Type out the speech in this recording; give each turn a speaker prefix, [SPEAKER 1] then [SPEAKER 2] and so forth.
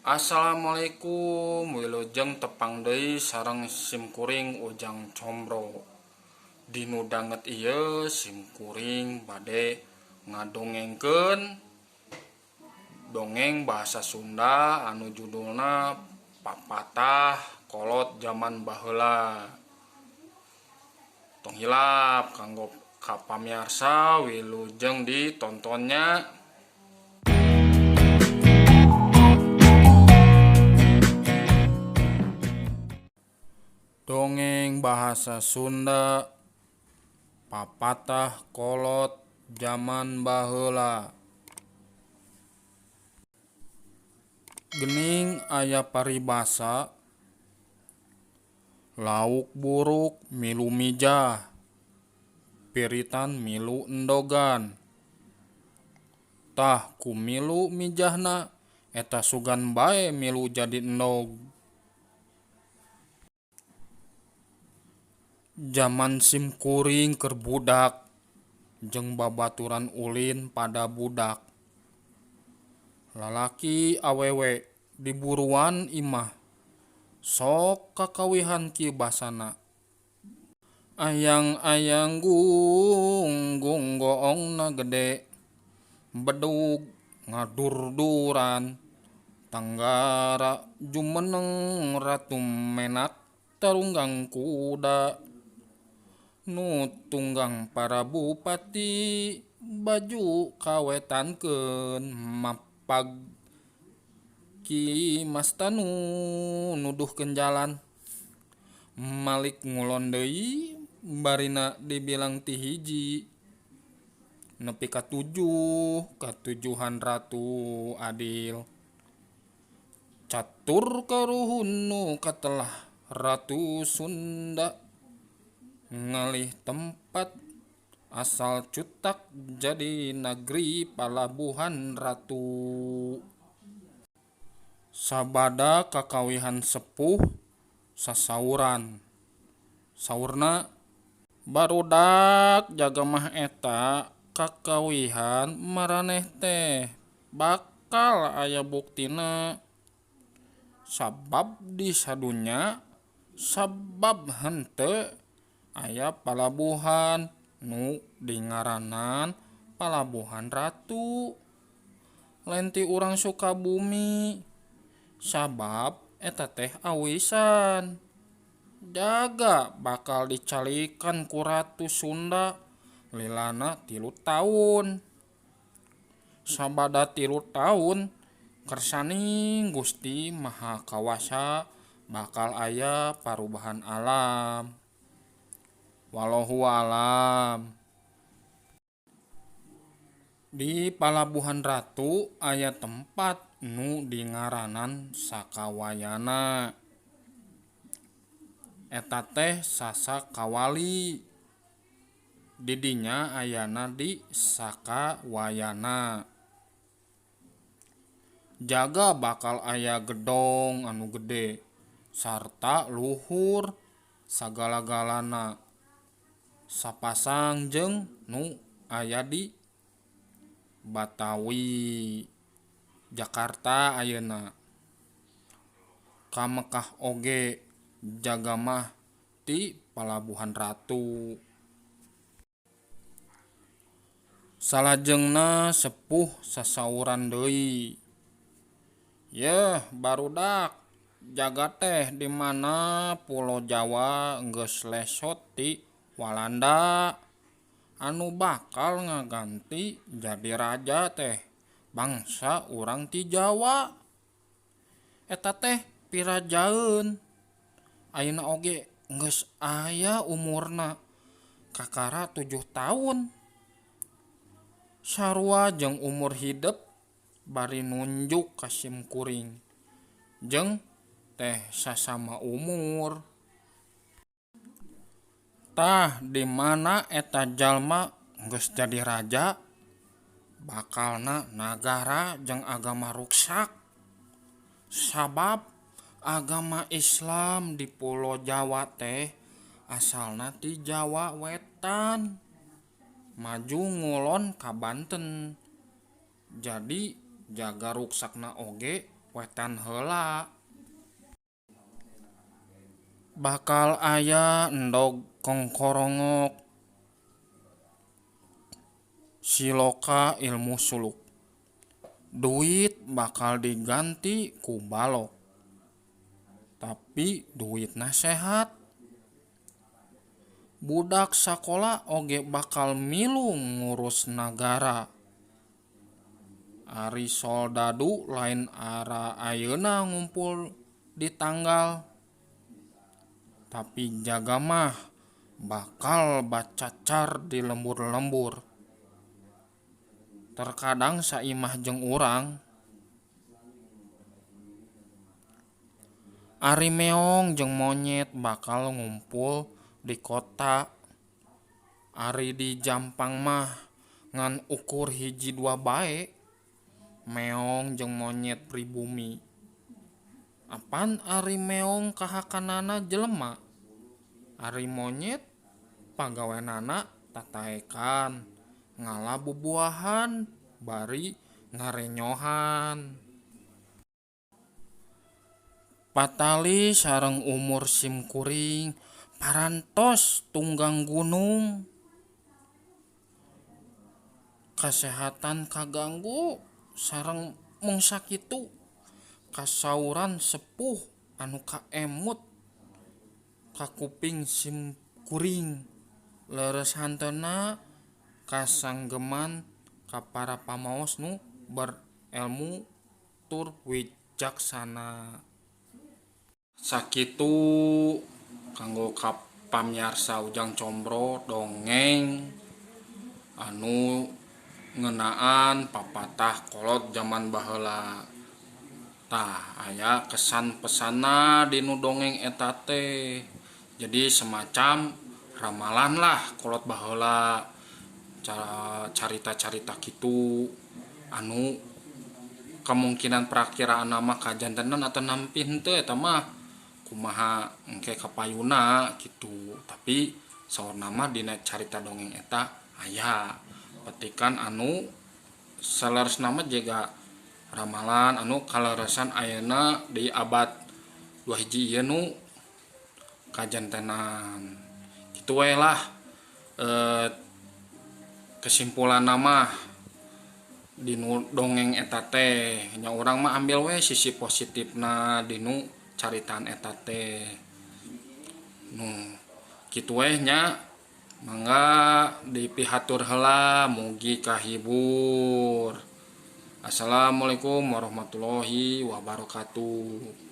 [SPEAKER 1] Assalamualaikum, wilujeng tepang deui sareng simkuring Ujang Combro. Dinu danget ieu simkuring bade ngadongengkeun dongeng bahasa Sunda anu judulna Papatah Kolot Jaman Baheula. Tong hilap kanggo ka pamiarsa wilujeng ditontonnya. Dongeng bahasa Sunda Papatah Kolot Jaman Baheula. Gening aya paribasa lauk buruk milu mijah, piritan milu endogan. Tah ku milu mijahna eta sugan bae milu jadi endog. Jaman simkuring keur budak jeung babaturan ulin pada budak. Lalaki awewe diburuan imah sok kakawihan kieu basana. Ayang-ayang gunggung goongna gede, bedug ngadurduran, tanggara jumeneng ratu menak tarunggang kuda. Nu tunggang para bupati baju kawetankeun mapag Ki Mastanu nuduhkeun jalan. Malik ngulon deui barina dibilang ti hiji nepi ka tujuh katujuhan ratu adil. Catur karuhun nu katelah Ratu Sunda ngalih tempat asal cutak jadi nagri Palabuhan Ratu. Sabada kakawihan sepuh sasauran. Saurna, barudak jaga mah eta kakawihan maraneh teh bakal aya buktina. Sabab di sadunya sabab henteu aya palabuhan nu dingaranan Palabuhan Ratu. Lain ti urang Sukabumi sabab eta teh awisan. Jaga bakal dicalikan ku Ratu Sunda lilana 3 taun. Sabada 3 taun kersaning Gusti Maha Kawasa bakal aya parubahan alam. Wallahu alam. Di Palabuhan Ratu aya tempat nu dingaranan Sakawayana. Eta teh Sasakawali. Didinya ayana di Sakawayana. Jaga bakal aya gedong anu gede sarta luhur sagala-galana. Sapasang jeung nu aya di Batawi Jakarta ayeuna. Ka Mekah oge jaga mah ti Palabuhan Ratu. Salajengna sepuh sasauran deui. Yeuh barudak jaga teh di mana Pulo Jawa geus lesot ti Walanda anu bakal ngaganti jadi raja teh bangsa urang ti Jawa. Eta teh pirajaeun. Ayeuna oge geus aya umurna kakara 7 taun. Sarua jeung umur hidep bari nunjuk ka simkuring jeung teh sasama umur. Tah di mana eta jalma geus jadi raja bakalna nagara jeung agama ruksak. Sabab agama Islam di Pulo Jawa teh asalna ti Jawa Wetan maju ngulon ka Banten. Jadi jaga ruksakna oge Wetan heula. Bakal aya endog kongkorongok siloka ilmu suluk. Duit bakal diganti ku balok. Tapi duitna sehat. Budak sakola oge bakal milu ngurus nagara. Ari soldadu lain ara ayeuna ngumpul di tanggal. Tapi jaga mah bakal bacacar di lembur-lembur. Terkadang saimah jeung urang. Ari meong jeung monyet bakal ngumpul di kota. Ari di Jampang mah ngan ukur hiji dua bae. Meong jeung monyet pribumi. Apan ari meong kahakanana jelema. Ari monyet pagawenana tataekan, ngala bubuahan bari ngarenyohan. Patali sareng umur simkuring parantos tunggang gunung. Kasehatan kaganggu sareng mung sakitu. Kasauran sepuh anu kaemut ka kuping simkuring. Leres hanteuna kasanggeman ka para pamaos nu berilmu tur wijaksana. Sakitu kanggo ka pamiarsa Ujang Combro dongeng anu ngeunaan papatah kolot jaman baheula. Tah aya kesan pesanna dinu dongeng eta teh. Jadi semacam ramalan lah kolot baheula, carita-carita kitu anu kemungkinan prakiraan mah kajantenan atau nampi henteu eta mah kumaha engke kapayuna kitu. Tapi saurna mah dina carita dongeng eta aya petikan anu saleresna mah jiga ramalan anu kaleresan ayeuna di abad 2 hiji ieu nu kajantenan. Kitu we lah, kesimpulanna mah dinu dongeng eta teh nya urang mah ambil we sisi positifna dinu caritaan eta teh. Nu kitu we nya, mangga dipihatur heula mugi kahibur. Assalamualaikum warahmatullahi wabarakatuh.